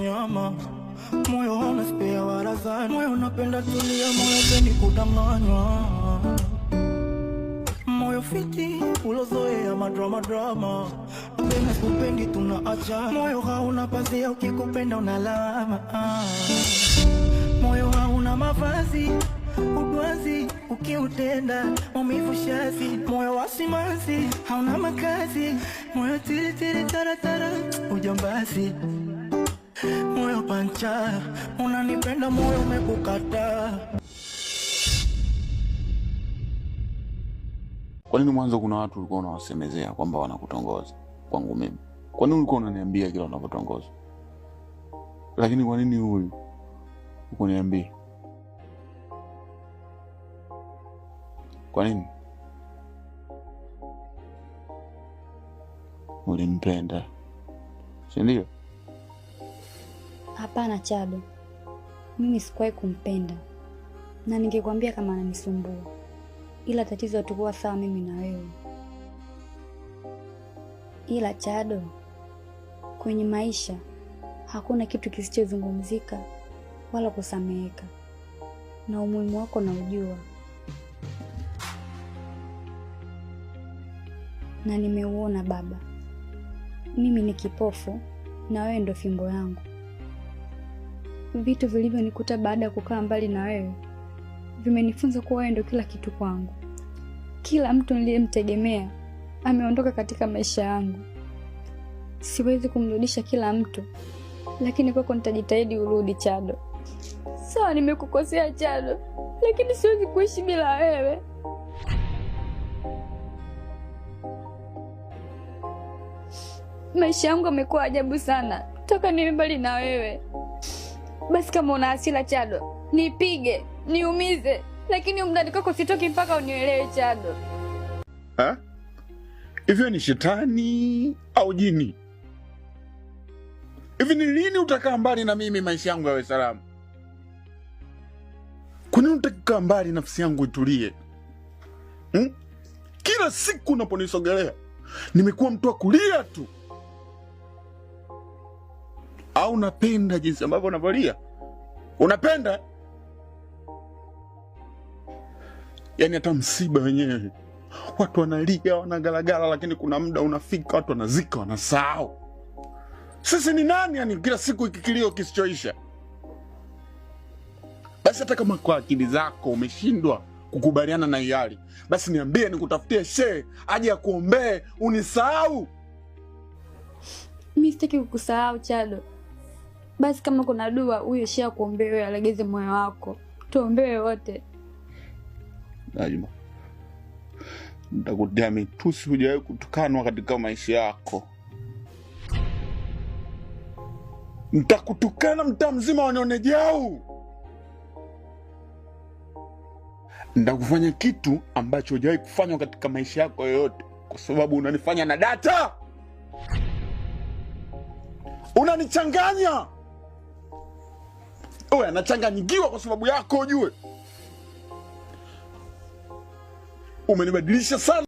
nyama. Moyo hauna spare wala zana. Moyo unapenda tulia, moyo pendi kudanganywa. Moyo fiti ulozoea madrama drama. Napenda kupendi tunaacha. Moyo hauna pazia, ukikupenda unalama. Moyo hauna mavazi, udwazi ukiutenda maumivu shazi. Moyo wa simanzi hauna makazi. Moyo tiri tiri tara tara ujambazi. Moyo pancha unanipenda, moyo umekukataa. Kwa nini mwanzo kuna watu ulikuwa unawasemezea kwamba wanakutongoza kwangu mimi? Kwa nini ulikuwa unaniambia kila unapotongoza? Lakini kwa nini huyu hukuniambia? Kwa nini? Ulimpenda, si ndio? Hapana Chado, mimi sikuwahi kumpenda na ningekwambia kama ananisumbua, ila tatizo hatukuwa sawa mimi na wewe. Ila Chado, kwenye maisha hakuna kitu kisichozungumzika wala kusameheka, na umuhimu wako naujua, na nimeuona baba. Mimi ni kipofu na wewe ndo fimbo yangu. Vitu vilivyonikuta baada ya kukaa mbali na wewe vimenifunza kuwa wewe ndo kila kitu kwangu. Kila mtu niliyemtegemea ameondoka katika maisha yangu. Siwezi kumrudisha kila mtu, lakini kwako nitajitahidi urudi Chado. Sawa, nimekukosea Chado, lakini siwezi kuishi bila wewe. Maisha yangu yamekuwa ajabu sana toka niwe mbali na wewe. Basi kama una hasira Chado, nipige, niumize, lakini umndani kwako sitoki mpaka unielewe Chado. Ha? Hivyo ni shetani au jini? Hivi ni lini utakaa mbali na mimi maisha yangu yawe salama? Kwa nini utakaa mbali nafsi yangu itulie? Hmm? Kila siku unaponisogelea nimekuwa mtu wa kulia tu. Au unapenda jinsi ambavyo unavolia? Unapenda? Yaani hata msiba wenyewe watu wanalia, wanagalagala, lakini kuna muda unafika watu wanazika, wanasahau. Sisi ni nani? Yani kila siku hiki kilio kisichoisha. Basi hata kama kwa akili zako umeshindwa kukubaliana na hali, basi niambie, nikutafutie shehe aje akuombee unisahau. Mimi sitaki kukusahau Chado. Basi kama kuna dua huyo shehe akuombee wewe, alegeze moyo wako, tuombewe wote. Najma, nitakutia mitusi hujawahi kutukanwa katika maisha yako. Nitakutukana mtaa mzima wanione jau. Nitakufanya kitu ambacho hujawahi kufanywa katika maisha yako yoyote, kwa sababu unanifanya na data, unanichanganya. Oya, anachanganyikiwa kwa sababu yako, ujue umenibadilisha sana.